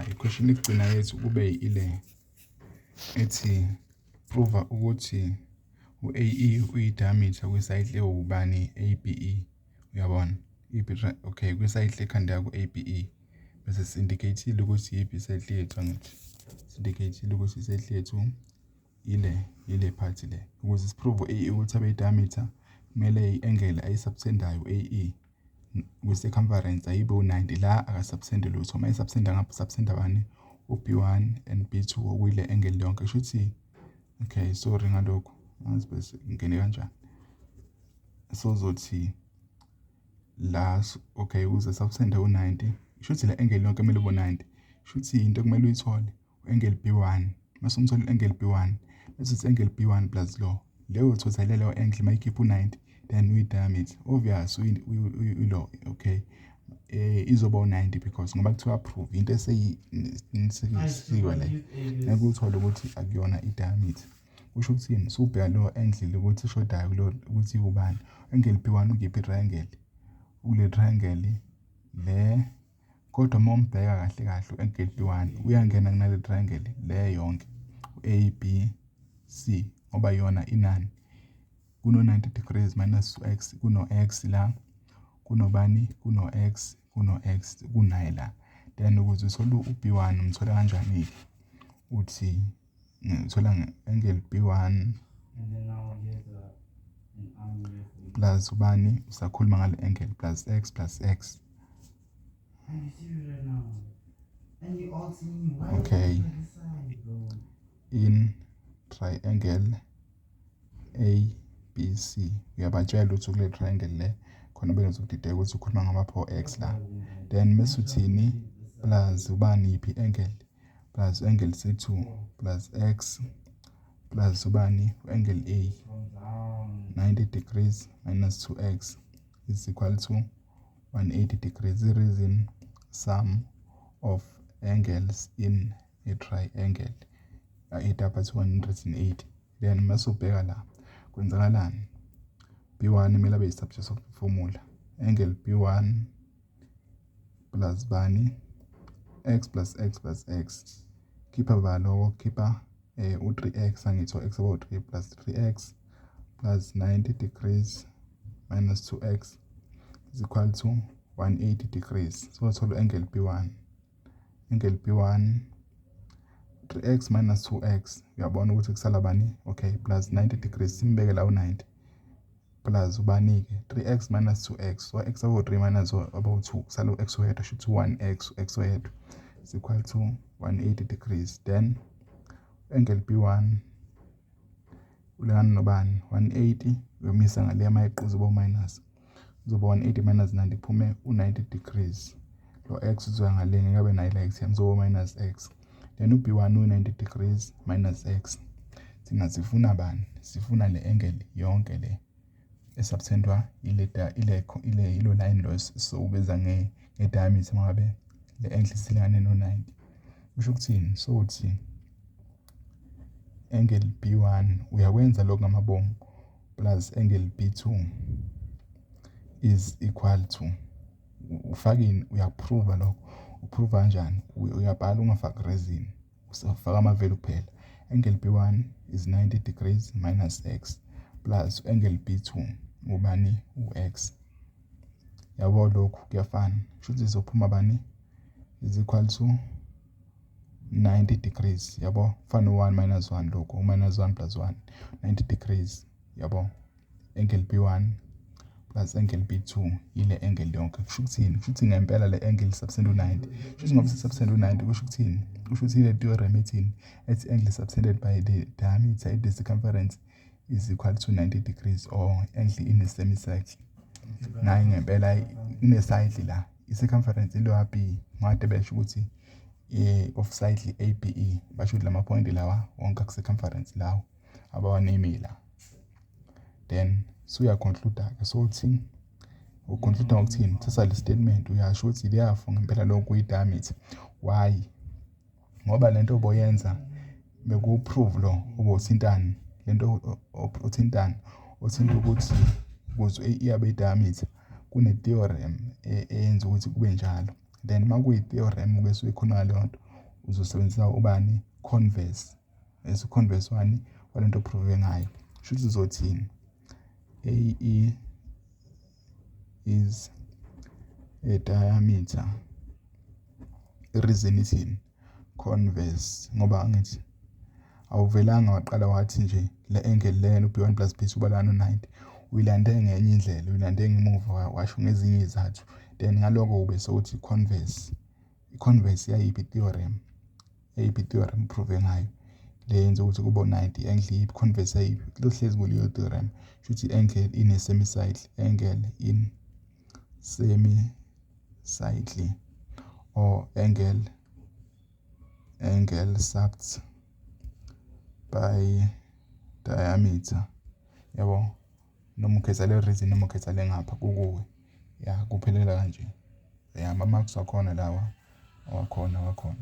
I-question yokugcina yethu kube ile ethi prove ukuthi u-AE uyi-diameter kwi-circle ewubani, ABE, uyabona? Okay, kwi-circle ekhanda ku-ABE, bese si-indicate-ile ukuthi iyiphi i-circle yethu, angithi si-indicate-ile ukuthi i-circle yethu ile part le. Ukuze si-prove u-AE ukuthi abe i-diameter, kumele i-angle ayi-subtend-ayo u-AE kwi-circumference ayibe u-90. La aka-subtend lutho. Uma i-subtend ngapha, subtend bani? U-B1 and B2, okuyile angle yonke. Kusho ukuthi, okay, sorry ngalokho, angazi bese ngene kanjani. So uzothi la, okay, ukuze subtend u-90, kusho ukuthi le angle yonke kumele ube u-90. Kusho ukuthi into okumele uyithole u-angle B1. Mase umthola u-angle B1, bese uthi angle B1 plus lo, leyo total leyo angle mayikhipha u-90, then uyi-diameter, obvious uyilo. Okay, izoba u-90 because ngoba kuthiwa prove into eseyisiwe le, ngeke uthole ukuthi akuyona i-diameter. Kusho ukuthini? Subheka leyo angle ukuthi ishodayo kulo ukuthi ubani, angle B1 ukuyiphi i-triangle, kule triangle le. Kodwa uma umbheka kahle kahle u-angle B1 uyangena kunale triangle le yonke A B C, ngoba yona inani kuno 90 degrees minus x, kuno x la, kunobani, kuno x, kuno x, kunaye la. Then ukuze uthole u-B1, umthola kanjani-ke? Uthi uthola nge-angle B1 plus ubani, usakhuluma ngale angle, plus x plus x. Are you serious right now? And you asking me why? Okay. In triangle A B C, uyabatshela ukuthi kule triangle le khona bengizokudideka ukuthi ukhuluma ngama x la. Then mase uthini? Plus ubani, yiphi angle? Plus angle C2 plus x plus ubani, angle A, 90 degrees minus 2x is equal to 180 degrees. The reason, sum of angles in a triangle add up to 180. Then mase ubheka la kwenzakalani, B1 kumele abe yi-subject of formula, angle B1 plus bani, x plus x plus x, khipha ba lokho, khipha u-3x, angithi x abo 3 plus 3x plus 90 degrees minus 2x is equal to 180 degrees. So thola angle B1, angle B1, 3x minus 2x, uyabona ukuthi kusala bani? Okay, plus 90 degrees, simbeke la u-90, plus ubani-ke? 3x minus 2x, so x abo 3 minus abo 2, kusala u-x oyedwa, shuthi 1x, x oyedwa is equal to 180 degrees. Then angle B1 ulingana nobani? 180, uyomisa ngale mayeqa uzoba minus, uzoba 180 minus 90, kuphume u-90 degrees. Lo x uzoya ngale, ngeke abe nayo la x, uzoba minus x. Then u-B1 u-90 degrees minus x. Thina sifuna bani? Sifuna le angle yonke le esubtendwa ile ilo line lo esowubeza nge-diameter mangabe le angle silingane no-90. Kusho ukuthini? So uthi angle B1, uyakwenza lokhu ngamabomu, plus angle B2 is equal to, ufake, uyaprova lokho. Uprova kanjani? Uyabhala, ungafaki reason, usafaka ama-value kuphela. Angle B1 is 90 degrees minus x plus angle B2 ubani? U-x. Yabo, lokhu kuyafana, kusho ukuthi izophuma bani? Is equal to 90 degrees, yabo? Kufana no-1 minus 1, lokhu minus 1 plus 1, 90 degrees, yabo? Angle B1 plus angle B2 ile angle yonke. Kusho ukuthini? Kusho ukuthi ngempela le angle subtend u-90. Kusho ukuthi ngoba subtend u-90, kusho ukuthini? Kusho ukuthi ile theorem ethini ethi angle subtended by the diameter at the circumference is equal to 90 degrees or angle in a semicircle. Nayi ngempela ine-circle la, i-circumference ilo B, ngade besho ukuthi of circle ABE, basho ukuthi lama point lawa wonke aku-circumference lawo abawaname la. Then suya-conclude-ke. So uthi uconclude ngokuthini? Thatha le statement, uyasho ukuthi therefore ngempela lokhu kuyi-diameter. Why? Ngoba lento oboyenza beku-prove lo ubothintani, lento uthintani, uthinta ukuthi ukuze iyabe i-diameter kune-theorem eyenza ukuthi kube njalo. Then uma kuyi-theorem-ke esuke ikhuluma ngaleyo nto. Uzosebenzisa ubani? Converse. Bese converse wani? Walento oprove ngayo. Shuthi uzothini? AE is a diameter. I-reason ithini? Converse, ngoba angithi awuvelanga waqala wathi nje le angle lena u-B1 plus B2 balana no-90, uyilande ngenye indlela, uyilande ngemuva, washo ngezinye izathu. Then ngaloko ube sewuthi converse. I-converse yayiphi theorem? Eyiphi theorem prove ngayo le yenza ukuthi kube 90? Angle yiphi? Converse yayiphi? Kulohlezi kuleyo theorem. Shuthi angle ine semicircle, angle in semicircle or angle subts by diameter, yabo. Noma ukhetha le reason noma ukhetha le ngapha, kukuwe ya. Kuphelela kanje ya. Ama-marks wakhona lawa, wakhona wakhona.